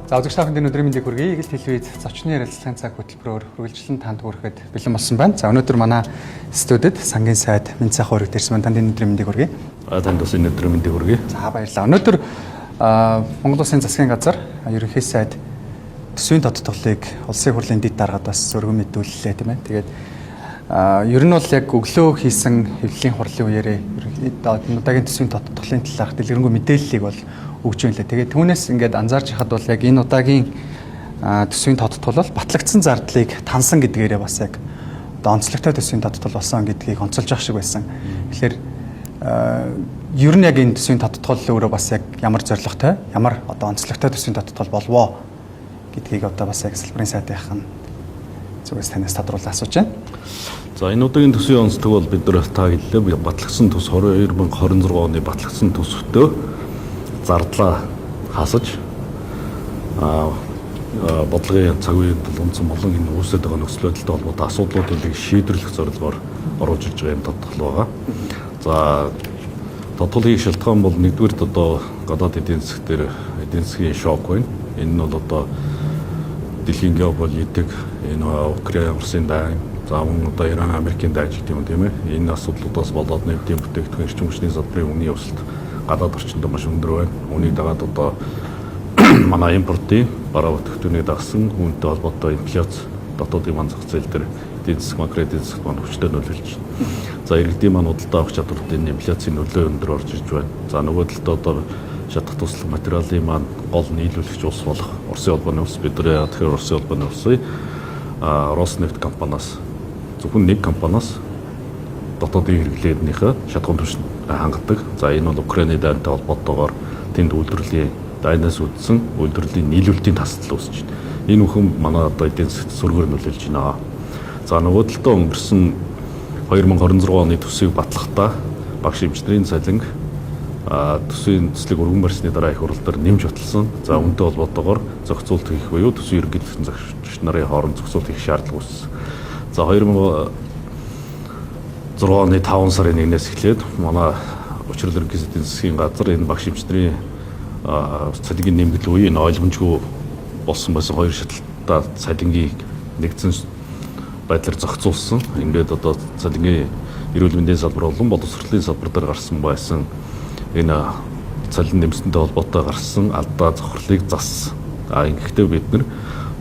За үзэгч та бүхэнд өнөөдрийн мэндийг хүргэе. Игэл телевиз зочны ярилцлагын цаг хөтөлбөрөөр үргэлжлэн танд хүрэхэд бэлэн болсон байна. За өнөөдөр манай студид сангийн сайд Минцайх урагт ирсэн байна. Танд өнөөдрийн мэндийг хүргэе. Танд бас энэ өдрийн мэндийг хүргэе. За баярлалаа. Өнөөдөр Монгол Улсын засгийн газар ерөнхий сайд төсвийн тодтголыг улсын хурлын дэд даргад бас өргөн мэдүүллээ, тийм ээ. Тэгээд ер нь бол яг өглөө хийсэн хэвлэлийн хурлын үеэрээ ерөнхийдөө удаагийн төсвийн тодтголын талаарх дэлгэрэнгүй мэдээллийг бол өгч юм лээ. Тэгээд түүнээс ингээд анзаарч хахад бол яг энэ удаагийн төсвийн тодтгол бол батлагдсан зардлыг тансан гэдгээрээ бас яг одоо онцлогтой төсвийн тодтгол болсон гэдгийг онцолж ах шиг байсан. Тэгэхээр ер нь яг энэ төсвийн тодтгол өөрөө бас яг ямар зорилготой, ямар одоо онцлогтой төсвийн тодтгол болвоо гэдгийг одоо бас яг салбарын сайдынхан зүгээс танаас тодруулаад асууж байна. За энэ удаагийн төсвийн онцлог бол бид нар та хэллээ, батлагдсан төс 2026 оны батлагдсан төсөвтөө зардлаа хасаж бодлогын цаг үеийн тул үндсэн болон энэ үүсээд байгаа нөхцөл байдалтай холбоотой асуудлуудыг шийдвэрлэх зорилгоор оруулж ирж байгаа юм тодтгол байгаа. За тодтгол хийх шалтгаан бол нэгдүгээрт одоо гадаад эдийн засаг дээр эдийн засгийн шок байна. Энэ нь бол одоо дэлхийн геополитик, энэ Украин, Оросын дайн, за мөн одоо Иран, Америкийн дайн гэх юм, тийм ээ. Энэ асуудлуудаас болоод нефтийн бүтээгдэхүүн, эрчим хүчний салбарын үнийн өсөлт гадаад орчинд маш өндөр байна. Үүнийг дагаад одоо манай импортын бараа бүтээгдэхүүнийг дагсан үүнтэй холбоотой инфляц дотоодын маань зах зээл дээр эдийн засаг, макро эдийн засагт маань хүчтэй нөлөөлж байна. За иргэдийн маань худалдаа авах чадварт энэ инфляцийн нөлөө өндөр орж ирж байна. За нөгөө талдаа одоо шатах туслах материалын маань гол нийлүүлэгч улс болох Оросын холбооны улс, бид нар тэгэхээр Оросын холбооны улсын Роснефть компаниас, зөвхөн нэг компаниас дотоодын хэрэглээнийхээ шатахуун түвшинд хангадаг. За энэ бол Украины дайнтай холбоотойгоор тэнд үйлдвэрлэлийн дайнаас үүдсэн үйлдвэрлэлийн нийлүүлэлтийн тасдал үүсэж байна. Энэ бүхэн манай одоо эдийн засагт сөргөөр нөлөөлж байна. За нөгөө талдаа өнгөрсөн 2026 оны төсвийг батлахдаа багш эмчнэрийн цалинг төсвийн төслийг өргөн барьсны дараа их хурал дээр нэмж баталсан. За үүнтэй холбоотойгоор зохицуулт хийх буюу төсвийн ерөнхийлөгч захирагч нарын хооронд зохицуулт хийх шаардлага үүссэн. За 2006 оны 5 сарын 1-ээс эхлээд манай Учрал ерөнхий эдийн засгийн газар энэ багш эмчнэрийн цалингийн нэмэгдэл үе энэ ойлгомжгүй болсон байсан хоёр шатлалтаа цалингийг нэгдсэн байдлаар зохицуулсан. Ингээд одоо цалингийн эрүүл мэндийн салбар болон боловсролын салбар дээр гарсан байсан энэ цалин нэмсэнтэй холбоотой гарсан алдаа зохирлыг зассан. А ингэхдээ бид нар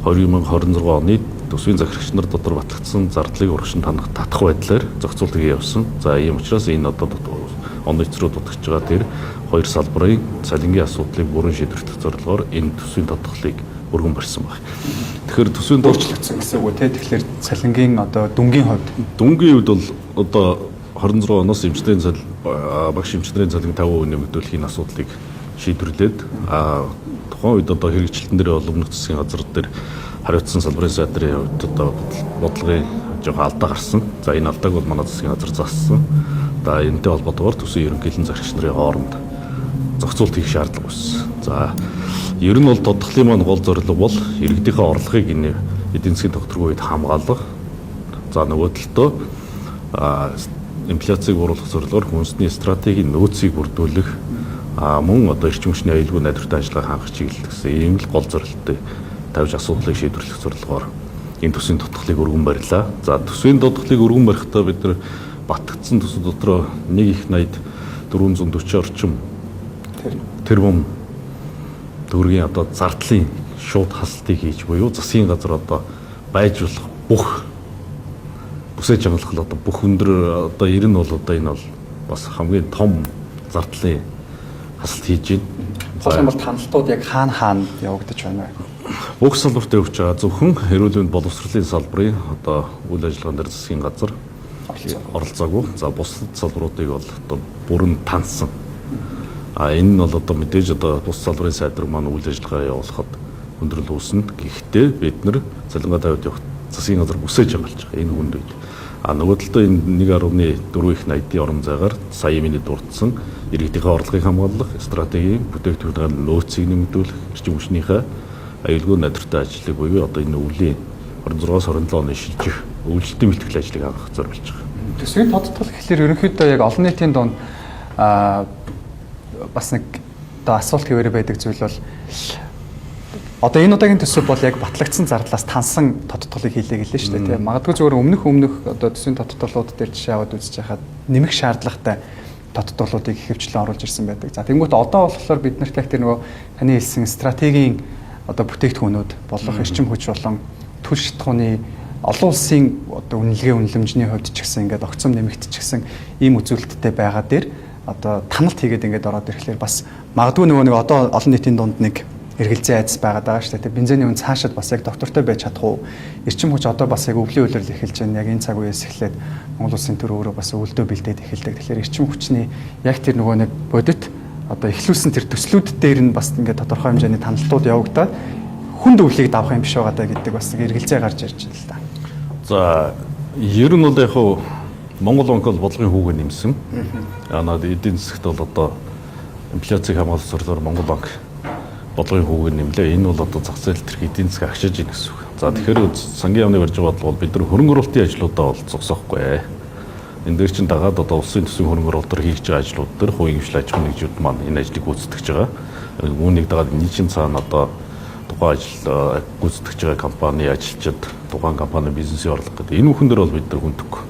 2026 оны төсвийн захирагч нар дотор батлагдсан зардлыг урагшин танах татах байдлаар зохицуултыг явуулсан. За ийм учраас энэ одоо он эцрүү дутагч байгаа тэр хоёр салбарын цалингийн асуудлыг бүрэн шийдвэрлэх зорилгоор энэ төсвийн тодтголыг өргөн барьсан байна. Тэгэхээр төсвийн өөрчлөгдсөн гэсэн үг үү те? Тэгэхээр цалингийн одоо дүнгийн хувьд дүнгийн хувьд бол одоо 26 оноос эмчнэрийн цал багш эмчнэрийн цалин 50% нэмэгдүүлэх энэ асуудлыг шийдвэрлээд тухайн үед одоо хэрэгжилтэн дээр бол өмнөх засгийн газар дээр хариуцсан салбарын сайдрын хувьд одоо бодлогын жоохон алдаа гарсан. За энэ алдааг бол манай засгийн газар зассан. За энэтэй холбоотойгоор төсвийн ерөнхийлөн захирагч нарын хооронд зохицуулт хийх шаардлага үүссэн. За ер нь бол тодтголын маань гол зорилго бол иргэдийнхээ орлогыг энэ эдийн засгийн тогтворгүй үед хамгаалах. За нөгөө талдаа инфляцийг бууруулах зорилгоор хүнсний стратегийн нөөцийг бүрдүүлэх, мөн одоо эрчим хүчний аюулгүй найдвартай ажиллагаа хангах чиглэл гэсэн ийм л гол зорилттой тавьж асуудлыг шийдвэрлэх зорилгоор энэ төсвийн тодтголыг өргөн барилаа. За төсвийн тодтголыг өргөн барихдаа бид нар батгдсан төсөв дотроо нэг их 80 440 орчим тэрбум төгрөгийн одоо зардлын шууд хасалтыг хийж буюу засгийн газар одоо байж болох бүх бүсээ чангалах л одоо бүх өндөр одоо ер нь бол одоо энэ бол бас хамгийн том зардлын хасалт хийж байна. Гол юм бол таналтууд яг хаана хаана явагдаж байна вэ? Бүх салбарт явж байгаа. Зөвхөн эрүүл мэнд боловсролын салбарын одоо үйл ажиллагаан дээр засгийн газар оролцоогүй. За бусад салбаруудыг бол одоо бүрэн тансан. А энэ нь бол одоо мэдээж одоо бус салбарын сайдраг маань үйл ажиллагаа явуулахад хүндрэл үүснэ. Гэхдээ бид нар цалингаа тавиад явах засгийн газар бүсээж чангалж байгаа энэ хүнд үед. А нөгөө талдаа энэ 1.4 их 80-ийн орон зайгаар сая миний дурдсан иргэдийнхээ орлогыг хамгаалах, стратегийн бүтээгдэхүүний нөөцийг нэмэгдүүлэх, эрчим хүчнийхээ аюулгүй найдвартай ажлыг буюу одоо энэ өвлийн 26-аас 27 оны шилжих өвлөлтийн бэлтгэл ажлыг хангах зориулж байгаа. Төсвийн тодтгол гэхлээр ерөнхийдөө яг олон нийтийн дунд бас нэг одоо асуулт хэвээрээ байдаг зүйл бол Одоо энэ удаагийн төсөв бол яг батлагдсан зардлаас тансан тодтголыг хийлээ гэлээ шүү дээ, тийм. Магадгүй зүгээр өмнөх одоо төсвийн тодтголууд дээр жишээ аваад үзэж байхад нэмэх шаардлагатай тодтголуудыг ихэвчлэн оруулж ирсэн байдаг. За тэгэнгүүт одоо болохоор бид нарт яг тэр нөгөө таны хэлсэн стратегийн одоо бүтээгдэхүүнүүд болох эрчим хүч болон түл шатхууны олон улсын одоо үнэлгээ үнэлэмжний хувьд ч гэсэн ингээд огцом нэмэгдчихсэн ийм үзүүлэлттэй байгаа дээр одоо таналт хийгээд ингээд ороод ирэхлээр бас магадгүй нөгөө нэг одоо олон нийтийн дунд нэг эргэлзээ айдас байгаад байгаа шүү дээ. Бензиний үн цаашид бас яг доктортой байж чадах уу? Эрчим хүч одоо бас яг өвлийн улирал эхэлж байна. Яг энэ цаг үеэс эхлээд Монгол улсын төр өөрөө бас өвөлдөө бэлдээд эхэлдэг. Тэгэхээр эрчим хүчний яг тэр нөгөө нэг бодит одоо эхлүүлсэн тэр төслүүд дээр нь бас ингээд тодорхой хэмжээний таналтууд явагдаад хүнд өвлийг давах юм биш байгаа даа гэдэг бас нэг эргэлзээ гарч ирж байна л да. За ер нь бол яг хуу Монгол банк бол бодлогын хүүгээ нэмсэн. Аа эдийн засагт бол одоо инфляцийг хамгаалах зорилгоор Монгол банк бодлогын хүүгээ нэмлээ. Энэ бол одоо зах зээл төрх эдийн засаг агшиж ийн гэсэн үг. За тэгэхээр сангийн яамны барьж байгаа бодлого бол бид нар хөрөнгө оруулалтын ажлуудаа бол зогсоохгүй. Энэ дээр чинь дагаад одоо улсын төсвийн хөрөнгө оруулалтаар хийж байгаа ажлууд дээр хувийн хвшил аж ахуйн нэгжүүд маань энэ ажлыг гүйцэтгэж байгаа. Үүнийг дагаад энэ чинь цаана одоо тухайн ажил гүйцэтгэж байгаа компани ажилчид, тухайн компани бизнесийн орлого гэдэг энэ бүхэн дээр бол бид нар хүндэхгүй.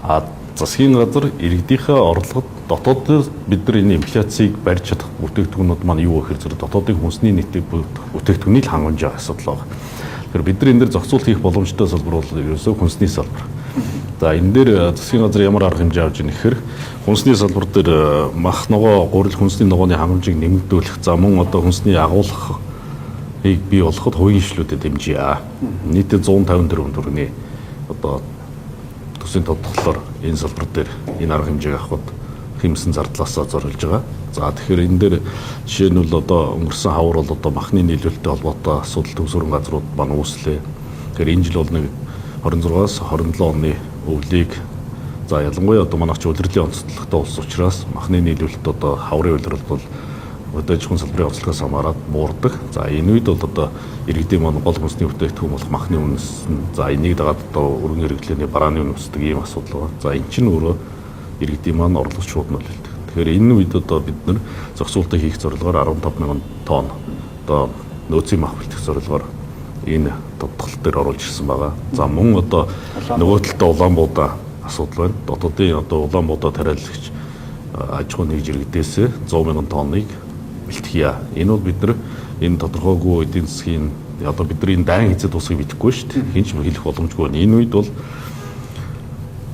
А засгийн газар иргэдийнхээ орлогод дотоодоос бид нар энэ инфляцийг барьж чадах бүтээгдэхүүнүүд маань юу вэ гэхээр зэрэг дотоодын хүнсний нийтийн бүтээгдэхүүнийг л хангамж байгаа асуудал байна. Тэгэхээр бид нар энэ дээр зохицуулт хийх боломжтой салбар бол ерөөсөө хүнсний салбар. За энэ дээр засгийн газар ямар арга хэмжээ авч ийн гэхээр хүнсний салбар дээр мах ногоо, гурил хүнсний ногооны хангамжийг нэмэгдүүлэх, за мөн одоо хүнсний агуулгыг бий болгоход хувийн хвшлүүдэд дэмжийа. Нийтдээ 150 тэрбум төгрөгийн одоо төсвийн тодтолоор энэ салбар дээр энэ арга хэмжээг авахд хэмсэн зардлаасаа зориулж байгаа. За тэгэхээр энэ дээр жишээ нь бол одоо өнгөрсөн хавар бол одоо махны нийлүүлэлттэй холбоотой асуудал төгсөрөн газрууд маань үүслээ. Тэгэхээр энэ жил бол нэг 26-аас 27 оны өвлийг за ялангуяа одоо манайх ч улирлын онцлогтой улс учраас махны нийлүүлэлт одоо хаврын улирал бол одоо аж ахуйн салбарын онцлогоос хамаарат буурдаг. За энэ үед бол одоо иргэдийн маань гол хүнсний бүтээгдэхүүн болох махны үнэс нь за энийг дагаад одоо өргөн хэрэглээний барааны үн өсдөг ийм асуудал байна. За эн чинь өөрөө иргэдийн маань орлого шууд нөлөөлдөг. Тэгэхээр энэ үед одоо бид нар зохицуултыг хийх зорилгоор 15 мянган тонн одоо нөөцийн мах бэлтгэх зорилгоор энэ тодтгол дээр оруулж ирсэн байгаа. За мөн одоо нөгөө талдаа Улаанбуудаа асуудал байна. Дотоодын одоо Улаанбуудаа тариалагч аж ахуйн нэгж иргэдээс 100 мянган тонныг бэлтгэе. Энэ бол бид нар энэ тодорхойгүй эдийн засгийн одоо бид нар энэ дайн хэзээ дуусахыг мэдэхгүй шүү дээ. Хэн ч хэлэх боломжгүй байна. Энэ үед бол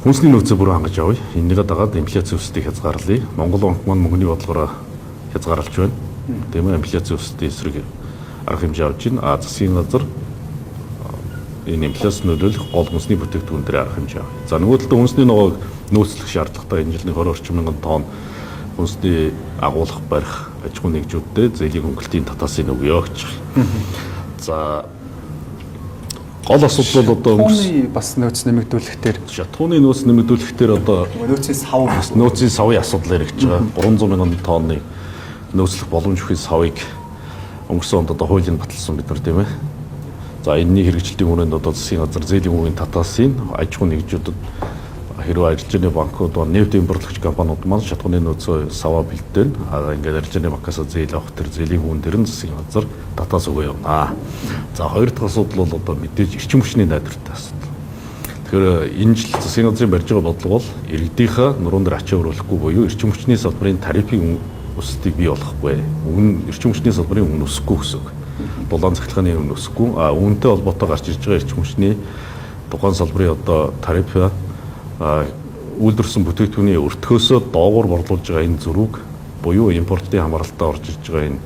хүнсний нөөцөө бүрэн хангаж авъя. Энийгээ дагаад инфляцийн өсөлтийг хязгаарлая. Монгол банк маань мөнгөний бодлогоороо хязгаарлаж байна. Тийм ээ, инфляцийн өсөлтийн эсрэг арга хэмжээ авч байна. А засгийн газар энэ инфляц нөлөөлөх гол хүнсний бүтээгдэхүүн дээр арга хэмжээ авъя. За нөгөө талдаа хүнсний ногоог нөөцлөх шаардлагатай. Энэ жил 20 орчим мянган тонн хүнсний агуулгах барих аж ахуйн нэгжүүдэд зээлийн хөнгөлтийн татаасыг өгье гэж. За гол асуудал бол одоо өнгөрсөн бас нөөц нэмэгдүүлэх дээр шатхууны нөөц нэмэгдүүлэх дээр одоо нөөцийн сав нөөцийн савын асуудал яригдж байгаа. 300 мянган тонны нөөцлөх боломж өгөх савыг өнгөрсөн онд одоо хуулийн баталсан бид нар тийм ээ. За энэний хэрэгжилтийн хүрээнд одоо засгийн газар зээлийн хөнгөлтийн татаасыг аж ахуйн нэгжүүдэд хэрвээ арилжааны банкуд ба нефть импортлогч компаниуд маань шатхууны нөөцөө саваа бэлдээн. А ингээд арилжааны банкаас зээл авах тэр зээлийн хүүн дээр нь засгийн газар татаас өгөө явна. За хоёр дахь асуудал бол одоо мэдээж эрчим хүчний найдвартай асуудал. Тэгэхээр энэ жил засгийн газрын барьж байгаа бодлого бол иргэдийнхээ нуруунд дээр ачаа өрөөлөхгүй буюу эрчим хүчний салбарын тарифын өсөлтийг бий болгохгүй. Үн эрчим хүчний салбарын үн өсөхгүй гэсэн үг. Дулаан цахилгааны үн өсөхгүй. А үүнтэй холбоотой гарч ирж байгаа эрчим хүчний тухайн салбарын одоо тариф үйлдвэрлэсэн бүтээгдэхүүний өртгөөсөө доогуур борлуулж байгаа энэ зөрүүг буюу импортын хамааралтай орж ирж байгаа энэ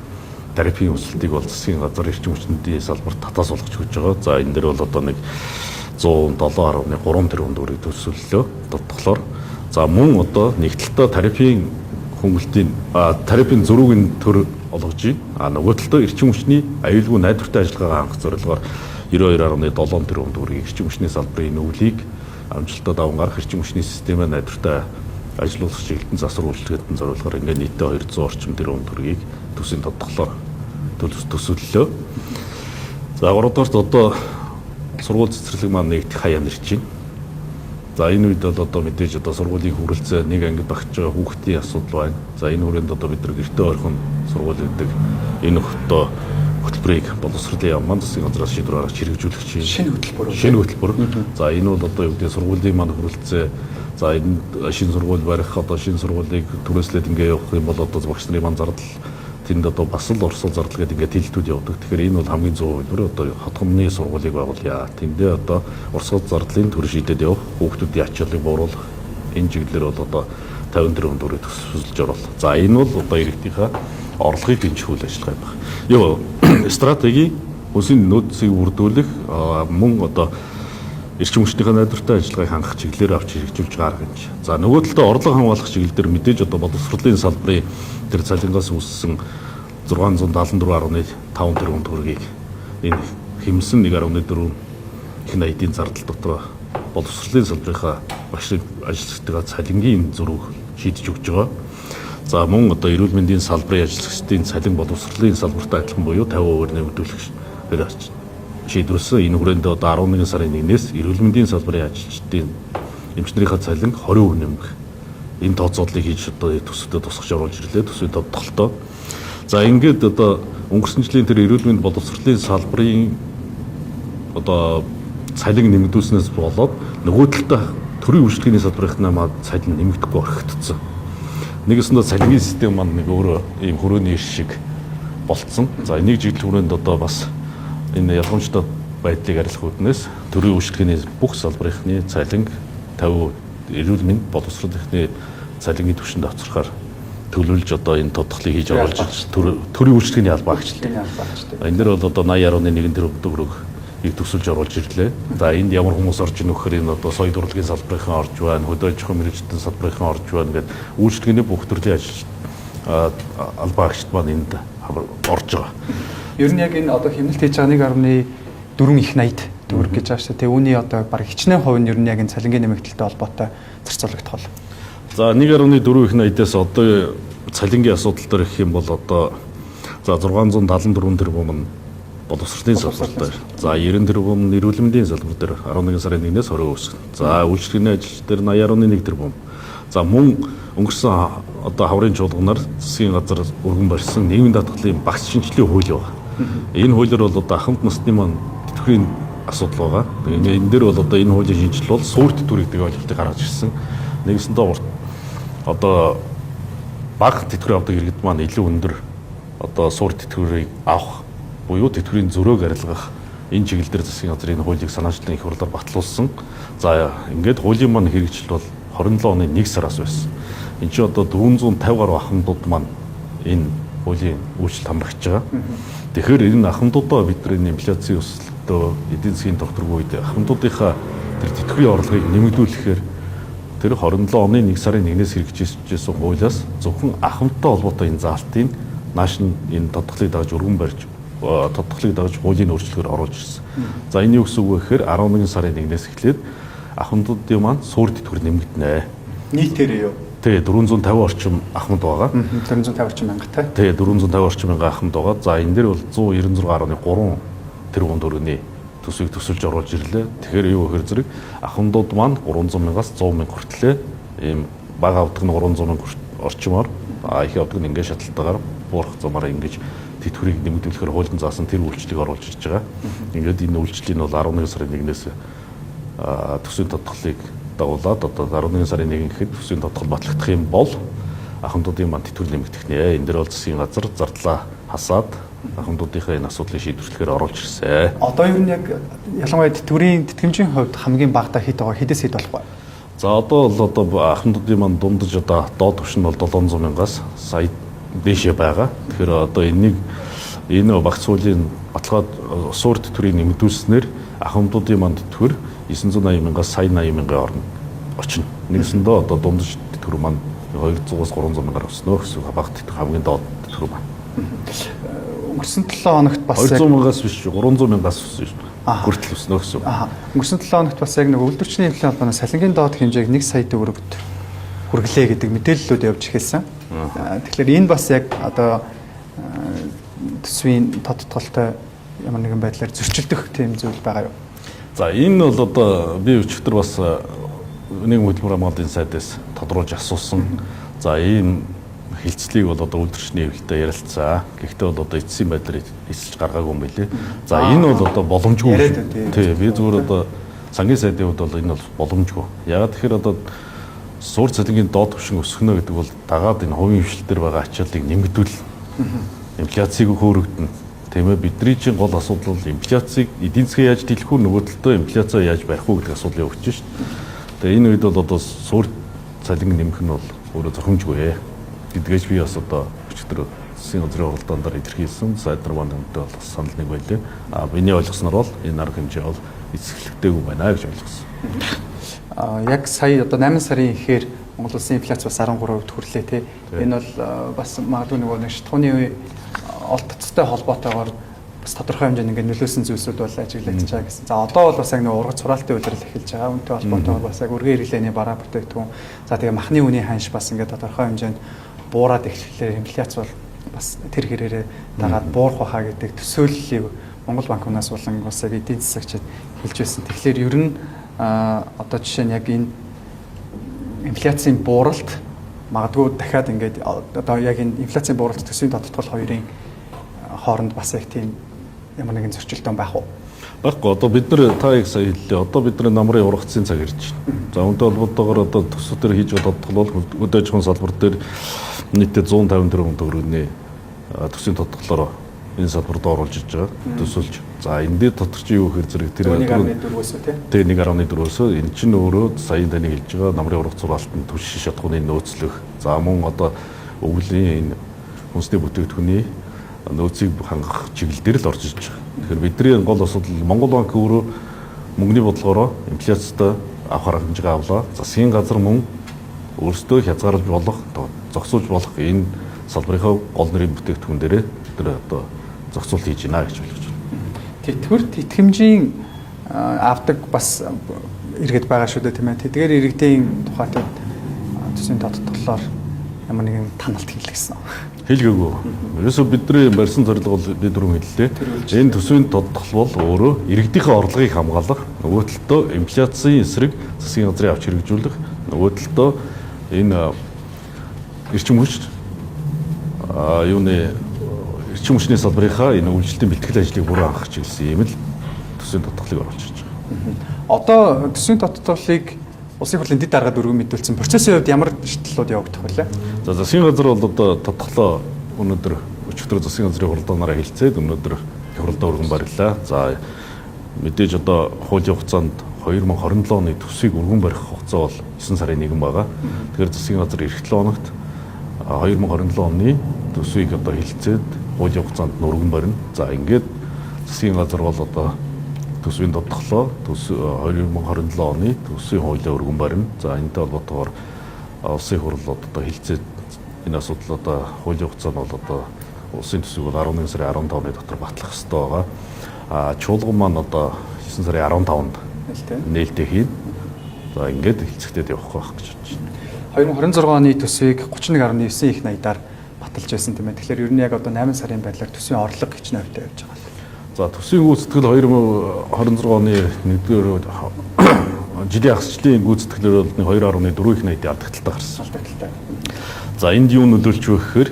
тарифын өсөлтийг бол засгийн газар эрчим хүчний салбарт татаас болгож өгч байгаа. За энэ дээр бол одоо нэг 107.3 тэрбум төгрөгийг төлсөллөө тодтолоор. За мөн одоо нэг талдаа тарифын хөнгөлтийн тарифын зөрүүг нь төр олгож байна. А нөгөө талдаа эрчим хүчний аюулгүй найдвартай ажиллагаагаа хангах зорилгоор 92.7 тэрбум төгрөгийг эрчим хүчний салбарын өвлийг амжилттай даван гарах эрчим хүчний системээ найдвартай ажилуулах чиглэлд засвар үйлчилгээнд зориулахаар ингээд нийтдээ 200 орчим тэрбум төгрөгийг төсвийн тодтолоор төсөөллөө. За гуравдугаарт одоо сургууль цэцэрлэг маань нэгдэх хаяа нэрч байна. За энэ үед бол одоо мэдээж одоо сургуулийн хүрэлцээ нэг ангид багтж байгаа хүүхдийн асуудал байна. За энэ хүрээнд одоо бид нар гэртээ орхон сургууль гэдэг энэ өгтөө хөтөлбөрийг боловсролын яам маань засгийн газраас шийдвэр гаргаж хэрэгжүүлэх чинь шинэ хөтөлбөр. Шинэ хөтөлбөр. За энэ бол одоо юу гэдэг сургуулийн маань хүрэлцээ. За энэ шинэ сургууль барих, одоо шинэ сургуулийг түрээслээд ингээ явах юм бол одоо багш нарын маань зардал тэнд одоо бас л урсгал зардал гэдэг ингээ тэлтүүд явдаг. Тэгэхээр энэ бол хамгийн зөв хөтөлбөр, одоо хотгомны сургуулийг байгуулъя. Тэндээ одоо урсгал зардлын төр шийдээд явах, хүүхдүүдийн ачааллыг бууруулах энэ чиглэлээр бол одоо 50 тэрбум төгрөг төсөөлж оруулах. За энэ бол одоо иргэдийнхаа орлогыг дэмжих үйл ажиллагаа юм байна. Юу стратеги улсын нөөцийг бүрдүүлэх, мөн одоо эрчим хүчнийхээ найдвартай ажиллагааг хангах чиглэлээр авч хэрэгжүүлж байгаа арга юм. За нөгөө талдаа орлого хамгаалах чиглэл дээр мэдээж одоо боловсролын салбарын тэр цалингаас үүссэн 674.5 тэрбум төгрөгийг энэ хэмнэсэн 1.4 их 80-ийн зардал дотор боловсролын салбарынхаа багш ажилчдын цалингийн зөрүүг шийдэж өгч байгаа. За мөн одоо эрүүл мэндийн салбарын ажилчдын цалин боловсролын салбартай адилхан буюу 50% нэмэгдүүлэх шийдвэрлсэн. Энэ хүрээнд одоо 11 сарын 1-ээс эрүүл мэндийн салбарын ажилчдын эмч нарынхаа цалин 20% нэмэх энэ тооцооллыг хийж одоо төсөвтөө тусгаж оруулж ирлээ. Төсвийн тодтолтой. За ингээд одоо өнгөрсөн жилийн тэр эрүүл мэнд боловсролын салбарын одоо цалин нэмэгдүүлснээс болоод нөгөө талдаа төрийн үйлчилгээний салбарынхнаа маа цалин нэмэгдэхгүй орхигдсон. Нэгэсэндээ цалингийн систем маань нэг өөрөө ийм хөрөөний иш шиг болцсон. За энийг чиглэл хүрээнд одоо бас энэ ялгамжтай байдлыг арилгах үүднээс төрийн үйлчилгээний бүх салбарынхны цалинг 50% эрүүл мэнд боловсролынхны цалингийн түвшинд авчрахаар төлөвлөж одоо энэ тодтголыг хийж оруулж төрийн үйлчилгээний албаа агчлаа. Энэ дээр бол одоо 80.1 тэрбум төгрөг их төсөлж оруулж ирлээ. За энд ямар хүмүүс орж ийнө гэхээр энэ одоо соёл урлагийн салбарынхан орж байна, хөдөө аж ахуйн мэргэжилтэн салбарынхан орж байна гэдэг үйлчилгээний бүх төрлийн ажил албаа агчид маань энд орж байгаа. Ер нь яг энэ одоо хэмнэлт хийж байгаа 1.4 их 80 төгрөг гэж байгаа шүү дээ. Үүний одоо бараг хичнээн хувь нь ер нь яг энэ цалингийн нэмэгдэлтэй холбоотой зарцуулагдах бол. За 1.4 их 80-аас одоо цалингийн асуудал дээр гэх юм бол одоо за 674 тэрбум нь боловсролын салбар дээр. За 90 тэрбум нь эрүүл мэндийн салбар дээр 11 сарын 1-ээс 20% өсгөн. За үйлчилгээний ажилч дээр 80.1 тэрбум. За мөн өнгөрсөн одоо хаврын чуулганаар засгийн газар өргөн барьсан нийгмийн даатгалын багц шинжилгээ хууль байна. Энэ хуулиар бол одоо ахмад насны маань тэтгэврийн асуудал байгаа. Энэ дээр бол одоо энэ хуулийн шинжилэл бол суур тэтгэвэр гэдэг ойлголтыг гаргаж ирсэн. Нэгсэндээ одоо бага тэтгэвэр авдаг иргэд маань илүү өндөр одоо суур тэтгэврийг авах буюу тэтгэврийн зөрөөг арилгах энэ чиглэл дээр засгийн газрын энэ хуулийг санаачлан их хурлаар батлуулсан. За ингээд хуулийн маань хэрэгжил бол 27 оны 1 сараас байсан. Энд чинь одоо 450 гаруй ахмадууд маань энэ хуулийн үйлчлэлд хамрагдаж байгаа. Тэгэхээр энэ ахмадуудаа бид нар энэ инфляцийн өсөлтөө эдийн засгийн тогтворгүй үед ахмадуудынхаа тэр тэтгэврийн орлогыг нэмэгдүүлэхээр тэр 27 оны 1 сарын 1-ээс хэрэгжижсэн хуулиас зөвхөн ахмадтай холбоотой энэ заалтыг нааш нь энэ тодтголыг дагаж өргөн барьж тодтголыг дагаж хуулийн өөрчлөлөөр оруулж ирсэн. За энэ юу гэсэн үг вэ гэхээр 11 сарын 1-ээс эхлээд ахмадуудын маань суур тэтгэвэр нэмэгдэнэ. Нийтээрээ юу? Тий, 450 орчим ахмад байгаа. 450 орчим мянгатай. Тий, 450 орчим мянган ахмад байгаа. За энэ дээр бол 196.3 тэрбум төгрөгийн төсвийг төсөлж оруулж ирлээ. Тэгэхээр юу гэхээр зэрэг ахмадууд маань 300 мянгаас 100 мянга хүртлээ ийм бага авдаг нь 300 мянга орчмоор, их авдаг нь ингээд шатлалтайгаар буурах замаараа ингэж тэтгэврийг нэмэгдүүлэхээр хуулийн заасан тэр үйлчлэгийг оруулж ирж байгаа. Ингээд энэ үйлчлэгийг нь бол 11 сарын 1-ээс төсвийн тодтголыг дагуулад одоо 11 сарын 1 гэхэд төсвийн тодтгол батлагдах юм бол ахмадуудын маань тэтгэвэр нэмэгдэх нэ. Энэ дээр бол засгийн газар зардлаа хасаад ахмадуудынхаа энэ асуудлыг шийдвэрлэхээр оруулж ирсэн. Одоо ер нь яг ялангуяа тэтгэврийн тэтгэмжийн хувьд хамгийн багадаа хэд байгаа, хэдээс хэд болох вэ? За одоо бол одоо ахмадуудын маань дундаж одоо доод түвшин бол 700 мянгаас сая дээшээ байгаа. Тэгэхээр одоо энэнийг энэ багц хуулийн баталгаа суур тэтгэврийг нэмэгдүүлснээр ахмадуудын маань тэтгэвэр 980 мянгаас сая 80 мянган орно очино. Нэгсэндээ одоо дундаж тэтгэвэр маань 200-аас 300 мянгаар өснө гэсэн үг. Бага тэтгэвэр хамгийн доод тэтгэвэр маань. Өнгөрсөн 7 хоногт бас 200 мянгаас биш 300 мянгаас хүртэл өснө гэсэн үг. Өнгөрсөн 7 хоногт бас яг нэг үйлдвэрчний хэвлэлийн холбооноос салингийн доод хэмжээг 1 сая төгрөгт хүргэлээ гэдэг мэдээллүүд явж эхэлсэн. Тэгэхээр энэ бас яг одоо төсвийн тодтголтой ямар нэгэн байдлаар зөрчилдөх тийм зүйл байгаа юу? За энэ бол одоо би өчигдөр бас нийгэм хөдөлмөр хамгааллын сайдаас тодруулж асуусан. За ийм Хилцлийг бол одоо үйлдвэрчний хэвлэлтэй ярилцаа. Гэхдээ бол одоо эцсийн байдлаар эсэлж гаргаагүй юм билээ. За энэ бол одоо боломжгүй. Тий, би зүгээр одоо сангийн сайдын хувьд бол энэ бол боломжгүй. Яагаад тэгэхээр одоо суур цалингийн доод түвшин өсгөнө гэдэг бол дагаад энэ хувийн хвшил дээр байгаа ачааллыг нэмэгдүүл инфляцийг хөөрөгдөнө. Тийм ээ, бидний чинь гол асуудал бол инфляцийг эдийн засгийг яаж дийлэх үү, нөгөө талдаа инфляцаа яаж барих уу гэдэг асуудал явагдаж шүү дээ. Тэгээ энэ үед бол одоо суур цалин нэмэх нь бол өөрөө зохимжгүй гэдгээс би бас одоо өчигдөр засгийн газрын хуралдаан дээр илэрхийлсэн. Сайд нар маань өнтэй бол бас санал нэг байлээ. А миний ойлгосноор бол энэ арга хэмжээ бол эцэслэгдээгүй байна гэж ойлгосон. Яг сая одоо 8 сарын ихээр Монгол улсын инфляц бас 13% хүрлээ тий. Энэ бол бас магадгүй нөгөө нэг шатхууны олдцтой холбоотойгоор бас тодорхой хэмжээнд ингээд нөлөөсөн зүйлсүүд бол ажиглагдаж байгаа гэсэн. За одоо бол бас яг нэг ургац сураалтын улирал эхэлж байгаа. Үүнтэй холбоотойгоор бас яг өргөн хэрэглээний бараа бүтээгдэхүүн, за тэгээ махны үнийн ханш бас ингээд тодорхой хэмжээнд буураад эхлэхлээр инфляц бол бас тэр хэрээрээ дагаад буурах байхаа гэдэг төсөөллийг Монгол банкнаас болон бас яг эдийн засагчид хэлж байсан. Тэгэхээр ер нь одоо жишээ нь яг энэ инфляцийн бууралт магадгүй дахиад ингээд одоо яг энэ инфляцийн бууралт төсвийн тодтгол хоёрын хооронд бас яг тийм ямар нэгэн зөрчилдөөн байх уу? Байхгүй, одоо бид нар та яг сая хэллээ. Одоо бид нар намрын ургацын цаг ирж байна. За үүнтэй холбоотойгоор одоо төсөв дээр хийж байгаа тодтгол бол хөдөө аж ахуйн салбар дээр нийтдээ 150 тэрбум төгрөгийн төсвийн тодтголоор энэ салбарт оруулж иж байгаа. Төсөөлж. За энэ дээр дотор чи юу гэхээр зэрэг тэр 1.4-өөс тий. Тий 1.4-өөс энэ чинь өөрөө саяын таны хэлж байгаа намрын ургац сураалтанд түлш шатхууны нөөцлөх. За мөн одоо өвлийн энэ хүнсний бүтээгдэхүүний нөөцийг хангах чиглэл дээр л орж иж байгаа. Тэгэхээр бидний гол асуудал Монгол банк өөрөө мөнгөний бодлогоороо инфляцтай авах арга хэмжээгээ авлаа. Засгийн газар мөн өөрсдөө хязгаарлаж болох, зохицуулж болох энэ салбарынхаа гол нэрийн бүтээгдэхүүн дээрээ бид нар одоо зохицуулт хийж байна гэж ойлгож байна. Тэтгэвэр тэтгэмжийн авдаг бас иргэд байгаа шүү дээ, тийм ээ. Тэдгээр иргэдийн тухайтай төсвийн тодтолоор ямар нэгэн таналт хийлгэсэн үү? Хэлгээгүй. Ерөөсөө бидний барьсан зорилго бол би дөрвөн хэллээ. Энэ төсвийн тодтол бол өөрөө иргэдийнхээ орлогыг хамгаалах, нөгөө талдаа инфляцийн эсрэг засгийн газрын авч хэрэгжүүлэх, нөгөө талдаа энэ эрчим хүч юуны эрчим хүчний салбарынхаа энэ үйлчлэлтийн бэлтгэл ажлыг бүрэн хангах чиглэсэн ийм л төсвийн тодтголыг оруулж ирж байгаа. Одоо төсвийн тодтголыг Улсын хурлын дэд даргаад өргөн мэдүүлсэн процессын хувьд ямар шатлалууд явагдах вэ? За засгийн газар бол одоо тодтголоо өнөөдөр өчигдөр засгийн газрын хуралдаанаараа хэлцээд өнөөдөр их хуралдаа өргөн барилаа. За мэдээж одоо хуулийн хугацаанд 2027 оны төсвийг өргөн барих хугацаа бол 9 сарын 1 байгаа. Тэгэхээр засгийн газар эх 7 хоногт 2027 оны төсвийг одоо хэлцээд хуулийн хугацаанд нь өргөн барина. За ингээд засгийн газар бол одоо төсвийн тодтголоо 2027 оны төсвийн хуулиа өргөн барина. За энэтэй холбоотойгоор улсын хурал одоо хэлцээд энэ асуудал одоо хуулийн хугацаа нь бол одоо улсын төсвийг бол 11 сарын 15-ны дотор батлах ёстой байгаа. А чуулган маань одоо 9 сарын 15-нд нээлттэй хийн. За ингээд хэлцэгдээд явах байх гэж бодож байна. 2026 оны төсвийг 31.9 их 80-аар баталж байсан тийм ээ. Тэгэхээр ер нь яг одоо 8 сарын байдлаар төсвийн орлого хичнээн хувьтай явж байгаа. За төсвийн гүйцэтгэл 2026 оны 1-р жилийн хагас жилийн гүйцэтгэлээр бол 2.4 их 80-ийн алдагдaltaй гарсан. Алдагдaltaй. За энд юу нөлөөлж вэ гэхээр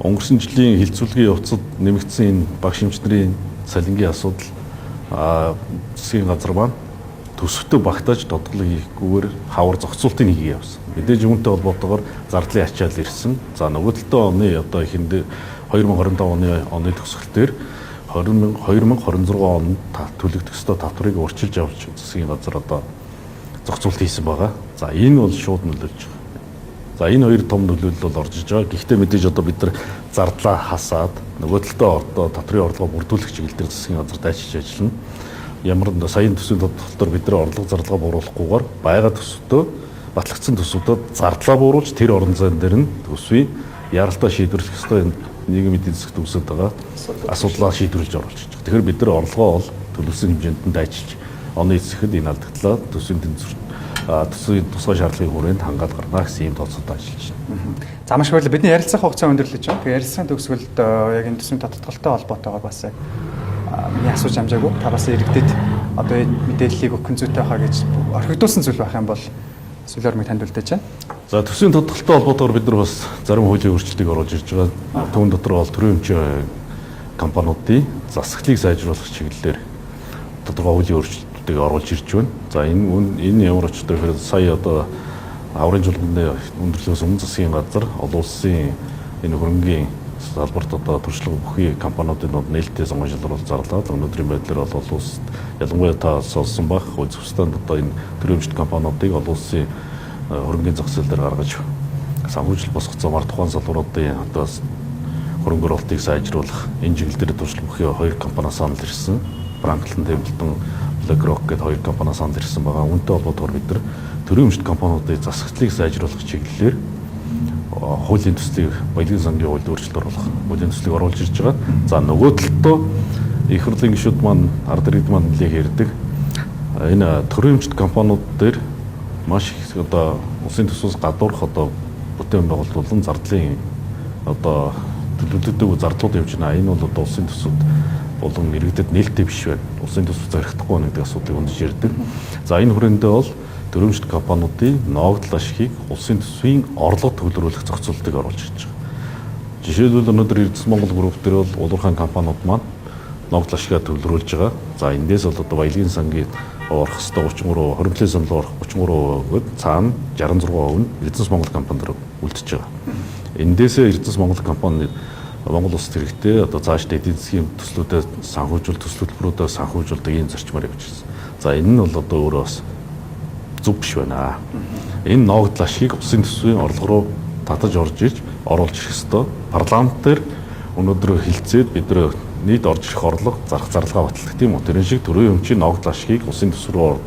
өнгөрсөн жилийн хилцүүлгийн явцад нэмэгдсэн энэ багш эмч нарын цалингийн асуудал засгийн газар маань төсөвтөө багтааж тодголыг хийхгүйгээр хавар зохицуултыг хийгээ явсан. Мэдээж үүнтэй холбоотойгоор зардлын ачаал ирсэн. За нөгөө талдаа оны одоо эхэнд 2025 оны төгсгөл дээр 2026 онд төлөгдөх ёстой татварыг урчилж авч засгийн газар одоо зохицуулт хийсэн байгаа. За энэ бол шууд нөлөөлж байгаа. За энэ хоёр том нөлөөлөл бол орж иж байгаа. Гэхдээ мэдээж одоо бид нар зардлаа хасаад нөгөө талдаа одоо татврын орлогоо бүрдүүлэх чиглэл дээр засгийн газар дайчилж ажиллана. Ямар саяын төсвийн тодтолтоор бид нар орлого зардлага бууруулахгүйгээр байгаа төсөвтөө батлагдсан төсөвтөө зардлаа бууруулж тэр орон зайн дээр нь төсвийн яралтай шийдвэрлэх ёстой нийгмийн эдийн засагт үүсэж байгаа асуудлаа шийдвэрлэж оруулж байгаа. Тэгэхээр бид нар орлогоо бол төлөвлөсөн хэмжээнд нь дайчилж оны эцэхэд энэ алдагдлаа төсвийн тэнцвэр төсвийн тусгай шаардлагын хүрээнд хангаад гарна гэсэн ийм тооцоотой ажиллаж байна. За маш баярлалаа. Бидний ярилцах хугацаа өндөрлөж байна. Тэгээ ярилцлагын төгсгөлд яг энэ төсвийн тодтолтой холбоотойгоор бас яг миний асууж амжаагүй. Та бас иргэдэд одоо энэ мэдээллийг өгөх зүйтэй байхаа гэж орхигдуулсан зүйл байх юм бол Сүүлийн ормыг танд үлдээж байна. За төсвийн тодтолтой холбоотойгоор бид нар бас зарим хуулийн өөрчлөлтийг оруулж ирж байгаа. Түүн дотор бол төрийн өмчийн компаниудын засаглалыг сайжруулах чиглэлээр тодорхой хуулийн өөрчлөлтүүдийг оруулж ирж байна. За энэ ямар учиртай гэхээр сая одоо аврын чуулганы өндөрлөөс өмнө засгийн газар олон улсын энэ хөрөнгийн салбарт одоо туршлага бүхий компаниудын дунд нээлттэй сонгон шалруул зарлаад өнөөдрийн байдлаар бол олон улсад ялангуяа та сонссон байх Үзбекистонд одоо энэ төрийн өмчт компаниудыг олон улсын хөрөнгийн зах зээл дээр гаргаж санхүүжил босгох замаар тухайн салбаруудын одоо хөрөнгө оруулалтыг сайжруулах энэ чиглэл дээр туршлага бүхий хоёр компани санал ирсэн. Franklin Templeton, BlackRock гэдэг хоёр компани санал ирсэн байгаа. Үүнтэй холбоотойгоор бид нар төрийн өмчт компаниудын засаглалыг сайжруулах чиглэлээр хуулийн төслийг баялагын сангийн хуульд өөрчлөлт оруулах хуулийн төслийг оруулж ирж байгаа. За нөгөө талдаа их хурлын гишүүд маань ард иргэд маань нэлээх ярьдаг. Энэ төрийн өмчт компаниуд дээр маш их одоо улсын төсвөөс гадуурх одоо бүтээн байгуулалт болон зардлын одоо төлөвлөгдөг зардлууд явж байна. Энэ бол одоо улсын төсөвд болон иргэдэд нээлттэй биш байна. Улсын төсөв зарагдахгүй байна гэдэг асуудлыг өндөж ярьдаг. За энэ хүрээндээ бол төрөмжт компаниудын ноогдол ашигыг улсын төсвийн орлого төвлөрүүлэх зохицуултыг оруулж ирж байгаа. Жишээлбэл өнөөдөр Эрдэс Монгол групп дээр бол улуурхайн компаниуд маань ноогдол ашигаа төвлөрүүлж байгаа. За эндээс бол одоо баялагын сангийн орох хэвээр 33 хоримтлын санал орох 33% цаана 66% нь Эрдэс Монгол компани дээр үлдчихэж байгаа. Эндээсээ Эрдэс Монгол компани Монгол улсад хэрэгтэй одоо цаашдаа эдийн засгийн төслүүдэд санхүүжүүл төсөл төлбөрүүдэд санхүүжүүлдэг ийм зарчмаар явж ирсэн. За энэ нь бол одоо өөрөө бас зөв биш байна. Энэ ноогдол ашигыг улсын төсвийн орлого руу татаж орж иж оруулж ирэх ёстой. Парламент дээр өнөөдөр хилцээд бид нар нийт орж ирэх орлого зарах зарлага баталдаг тийм үү. Тэрэн шиг төрийн өмчийн ноогдол ашигыг улсын төсөв рүү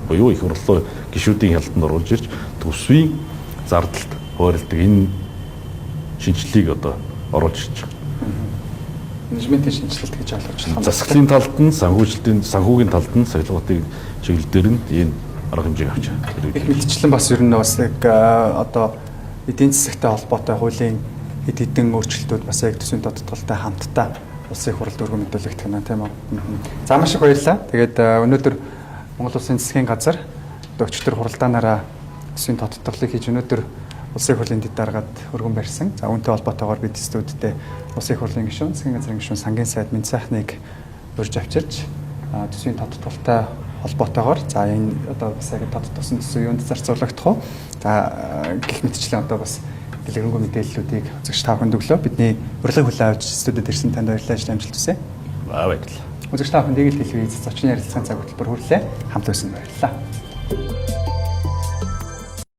буюу их хурлын гишүүдийн хяналтанд оруулж ирж төсвийн зардалд хуваарлдаг энэ шинэчлэлийг одоо оруулж ирж байгаа. Менежментийн шинэчлэлт гэж ойлгож байна. Засаглалын талд нь, санхүүжилтийн санхүүгийн талд нь сахилгатын чиглэл дээр нь энэ арга хэмжээг авч байгаа. Их мэтчлэн бас ер нь бас яг одоо эдийн засагтай холбоотой хуулийн хэд хэдэн өөрчлөлтүүд бас яг төсвийн тодтолтой хамтдаа улсын их хурлд өргөн мэдүүлэгдэх нь тийм үү. За маш их баярлалаа. Тэгээд өнөөдөр Монгол Улсын засгийн газар өчигдөр хуралдаанаараа төсвийн тодтолыг хийж өнөөдөр Улсын их хурлын дэд даргаад өргөн барьсан. За үүнтэй холбоотойгоор бид студидтэй Улсын их хурлын гишүүн, засгийн газрын гишүүн Сангийн сайд Мэнцайхныг урьж авчирч төсвийн тодтолтой холбоотойгоор за энэ одоо бас яг тодтолсон төсөв юунд зарцуулагдах вэ? За гэх мэтчлэн одоо бас дэлгэрэнгүй мэдээллүүдийг үзэгч та бүхэнд өглөө. Бидний урилгыг хүлээн авч студид ирсэн танд баярлалаа, ажил амжилт хүсье. Баярлалаа. Үзэгч та бүхэнд Eagle TV зочны ярилцлагын цаг хөтөлбөр хүрлээ. Хамт байсан баярлалаа.